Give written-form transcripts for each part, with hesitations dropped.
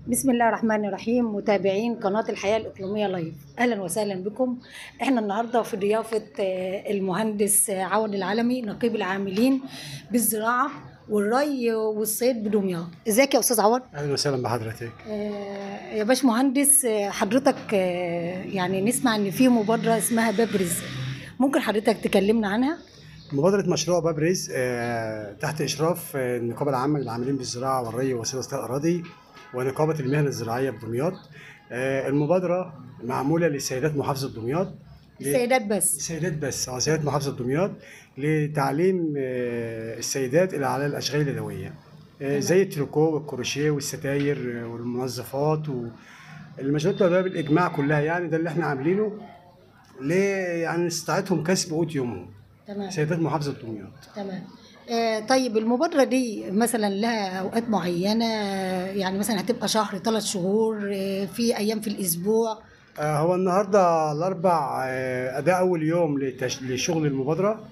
بسم الله الرحمن الرحيم. متابعين قناة الحياة الإقليمية لايف، أهلا وسهلا بكم. احنا النهاردة في ضيافة المهندس عوض العلمي، نقيب العاملين بالزراعة والري والصيد بدمياط. ازيك يا أستاذ عوض؟ اهلا وسهلا بحضرتك. يا باش مهندس، حضرتك يعني نسمع ان في مبادرة اسمها باب رزق، ممكن حضرتك تكلمنا عنها؟ مبادرة مشروع باب رزق تحت إشراف النقابة العامة للعاملين بالزراعة والري وسياسة الأراضي ونقابة المهن الزراعية بدمياط. المبادرة معمولة لسيدات محافظة دمياط. السيدات بس؟ السيدات بس، سيدات محافظة دمياط، لتعليم السيدات اللي على الأشغال اليدوية، زي التريكو والكروشيه والستاير والمنظفات والمشروعات اليدوية بالإجماع كلها. يعني ده اللي احنا عاملينه يعني استطاعتهم كسب قوت يومهم. تمام. سيدات محافظة دمياط. تمام. طيب المبادرة دي مثلا لها أوقات معينة؟ يعني مثلا هتبقى شهر، 3 شهور، في أيام في الأسبوع؟ هو النهاردة الأربع، ده أول يوم لشغل المبادرة.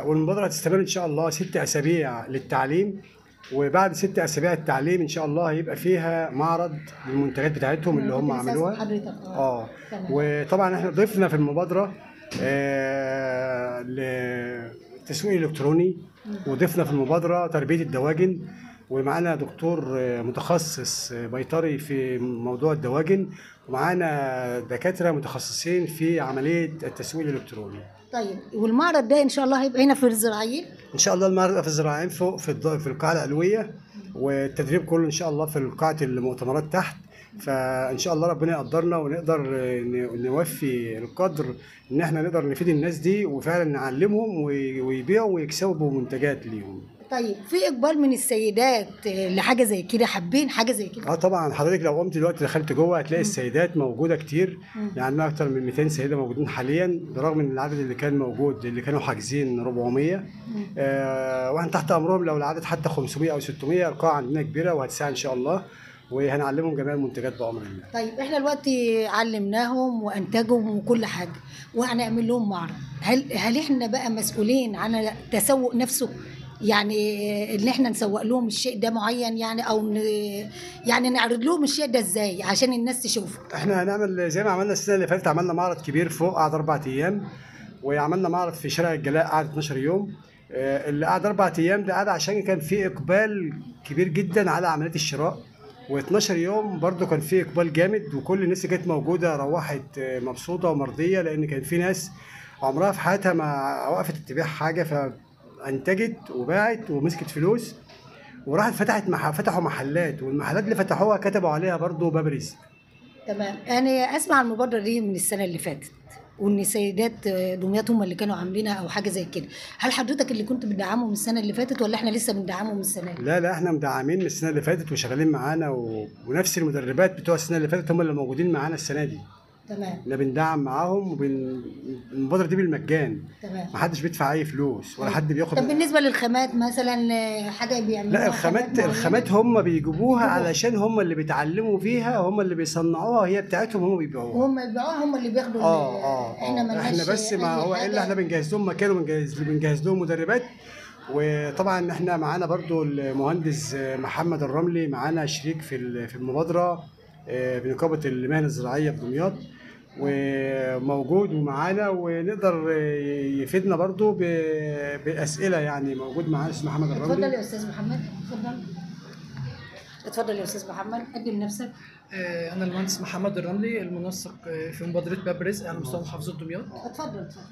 والمبادرة هتستمر إن شاء الله 6 أسابيع للتعليم، وبعد 6 أسابيع التعليم إن شاء الله هيبقى فيها معرض للمنتجات بتاعتهم اللي هم عملوها. وطبعا احنا ضفنا في المبادرة للتسويق الالكتروني، وضفنا في المبادرة تربيه الدواجن، ومعانا دكتور متخصص بيطري في موضوع الدواجن، ومعانا دكاترة متخصصين في عملية التسويق الالكتروني. طيب والمعرض ده ان شاء الله هيبقى هنا في الزراعيين؟ ان شاء الله المعرض في الزراعيين فوق في القاعة العلوية، والتدريب كله ان شاء الله في قاعة المؤتمرات تحت. فان شاء الله ربنا يقدرنا ونقدر نوفي القدر ان احنا نقدر نفيد الناس دي وفعلا نعلمهم ويبيعوا ويكسبوا منتجات ليهم. طيب في اقبال من السيدات لحاجة زي كده؟ حابين حاجة زي كده؟ طبعا حضرتك لو قمت دلوقتي دخلت جوه هتلاقي السيدات موجودة كتير. يعني عندنا اكتر من 200 سيده موجودين حاليا، برغم ان العدد اللي كان موجود اللي كانوا حاجزين 400. واحنا تحت امرهم لو العدد حتى 500 او 600. القاعة عندنا كبيرة وهتساع ان شاء الله، وهنعلمهم جميع المنتجات بأمر الله. طيب احنا دلوقتي علمناهم وانتجهم وكل حاجة، وهنعمل لهم معرض. هل احنا بقى مسؤولين عن التسوق نفسه؟ يعني ان احنا نسوق لهم الشيء ده معين، يعني او يعني نعرض لهم الشيء ده ازاي عشان الناس تشوفه؟ احنا هنعمل زي ما عملنا السنة اللي فاتت، عملنا معرض كبير فوق قعد 4 ايام، وعملنا معرض في شارع الجلاء قعد 12 يوم. اللي قعد 4 ايام ده قعد عشان كان في اقبال كبير جدا على عملية الشراء، و12 يوم برضو كان في اقبال جامد، وكل الناس اللي كانت موجودة روحت مبسوطة ومرضيه، لان كان في ناس عمرها في حياتها ما وقفت تبيع حاجة، فانتجت وباعت ومسكت فلوس وراحت فتحوا محلات، والمحلات اللي فتحوها كتبوا عليها برضو باب رزق. تمام. انا اسمع المبادرة دي من السنة اللي فاتت، وان سيدات دمياط هم اللي كانوا عاملينها او حاجة زي كده. هل حضرتك اللي كنت بتدعمهم السنة اللي فاتت، ولا احنا لسه بندعمهم السنة دي؟ لا احنا مدعمين من السنة اللي فاتت وشغالين معانا، ونفس المدربات بتوع السنة اللي فاتت هم اللي موجودين معانا السنة دي. تمام. احنا بندعم معاهم، المبادرة دي بالمجان. تمام. محدش بيدفع اي فلوس ولا حد بياخد. طب بالنسبة للخامات مثلا، حاجة بيعملوها؟ لا، الخامات هم بيجيبوها علشان هم اللي بيتعلموا فيها، هم اللي بيصنعوها، هي بتاعتهم، هم بيبيعوها. هم بيبيعوها، هم اللي بياخدوا. احنا مالناش، احنا بس ما هو الا احنا بنجهز لهم مكان وبنجهز لهم مدربات. وطبعا احنا معانا برضو المهندس محمد الرملي، معانا شريك في المبادرة بنقابه المهن الزراعية بدمياط، وموجود ومعانا ونقدر يفيدنا برضو بأسئلة. يعني موجود معانا استاذ محمد الرملي. اتفضل يا استاذ محمد. اتفضل يا استاذ محمد، قدم نفسك. انا المهندس محمد الرملي، المنسق في مبادرة باب رزق على مستوى محافظة دمياط. اتفضل اتفضل.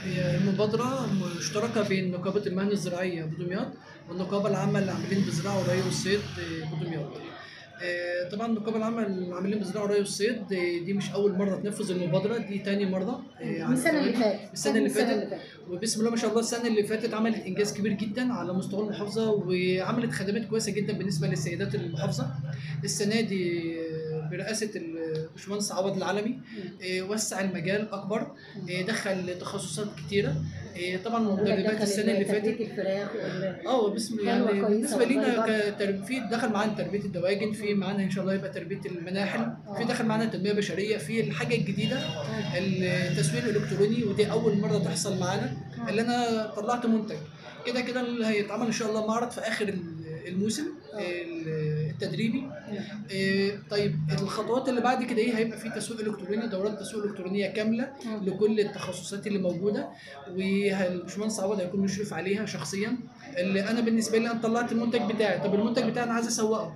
هي المبادرة مشتركة بين نقابة المهن الزراعية بدمياط والنقابة العامة للعاملين بالزراعة والري والصيد بدمياط. طبعا النقابة العامة للعاملين بالزراعة والري والصيد دي مش أول مرة تنفذ المبادرة، دي تاني مرة. السنة اللي فاتت. السنة اللي فاتت، وبسم الله ما شاء الله السنة اللي فاتت عملت إنجاز كبير جدا على مستوى المحافظة، وعملت خدمات كويسة جدا بالنسبة للسيدات المحافظة. السنة دي برئاسة الباشمهندس عوض العلمي وسع المجال أكبر، دخل تخصصات كتيرة. طبعا مدربات السنة اللي فاتت الفراخ بسم يعني بالنسبة لينا في دخل معانا تربية الدواجن، في معانا إن شاء الله يبقى تربية المناحل، في دخل معانا تنمية بشرية، في الحاجة الجديدة التسويق الإلكتروني، ودي أول مرة تحصل معانا. اللي أنا طلعت منتج كده كده اللي هيتعمل إن شاء الله معرض في آخر الموسم التدريبي. طيب الخطوات اللي بعد كده ايه؟ هيبقى في تسويق الكتروني، دورات تسويق الكترونية كاملة لكل التخصصات اللي موجودة، والباشمهندس عوض هيكون مشرف عليها شخصيا. اللي انا بالنسبة لي انا طلعت المنتج بتاعي، طب المنتج بتاعي انا عايز اسوقه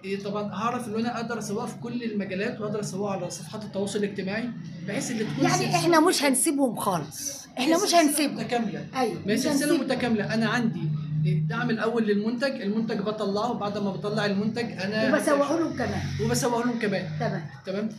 إيه؟ طبعا هعرف ان انا اقدر اسوقه في كل المجالات، واقدر اسوقه على صفحات التواصل الاجتماعي، بحيث ان تكون يعني احنا مش هنسيبهم خالص، احنا مش هنسيبهم متكاملة. ايوه سلسلة متكاملة. انا عندي الدعم الاول للمنتج، المنتج بطلعه، بعد ما بطلع المنتج انا وبسوقه لهم كمان، وبسوقه لهم كمان. تمام.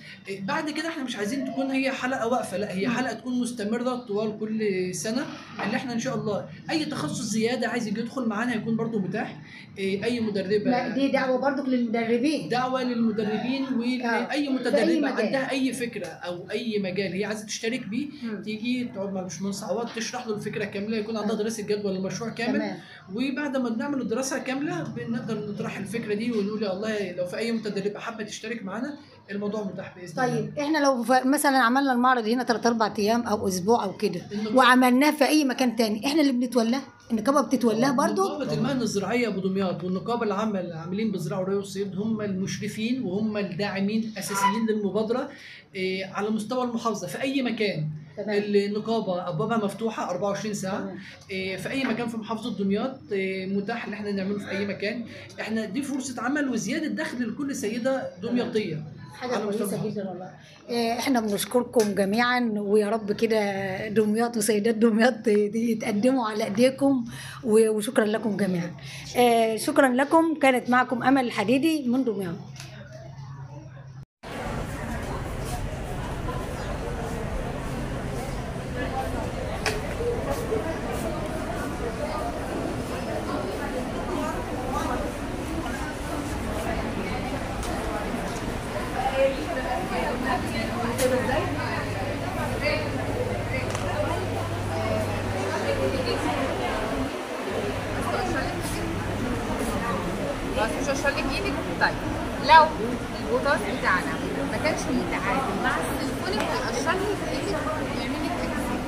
بعد كده احنا مش عايزين تكون هي حلقة واقفة، لا هي حلقة تكون مستمرة طوال كل سنة، اللي احنا ان شاء الله اي تخصص زيادة عايز يجي يدخل معانا هيكون برده متاح. اي مدربه، دي دعوه برده للمدربين، دعوه للمدربين ولاي متدربه عندها اي فكرة او اي مجال هي عايزه تشترك بيه، تيجي تقعد مع الباشمهندس عوض تشرح له الفكرة كاملة، يكون عندها دراسة جدوى للمشروع كامل. تمام. وبعد ما بنعمل الدراسة كاملة بنقدر نطرح الفكرة دي ونقول يا الله لو في اي متدربه حابة تشترك معانا الموضوع متاح باذن الله. طيب احنا لو مثلا عملنا المعرض هنا 3 4 ايام او اسبوع او كده، وعملناه في اي مكان تاني، احنا اللي بنتولاه؟ النقابة بتتولاه برضو؟ نقابة المهن الزراعية بدمياط والنقابه العامة العاملين بالزراعة والري والصيد هم المشرفين وهم الداعمين الاساسيين للمبادره على مستوى المحافظة في اي مكان. تمام. النقابة ابوابها مفتوحة 24 ساعة. في اي مكان في محافظة دمياط متاح ان احنا نعمله في اي مكان. احنا دي فرصة عمل وزيادة دخل لكل سيده دمياطيه. حاجة كويسة جدا والله. احنا بنشكركم جميعا، ويا رب كده دمياط وسيدات دمياط يتقدموا على ايديكم، وشكرا لكم جميعا. شكرا لكم. كانت معكم امل الحديدي من دمياط. طيب لو البوتاس بتاعنا ما كانش متعادل مع السلفونيك هيقشر لك ايدك ويعمل لك اكسيد.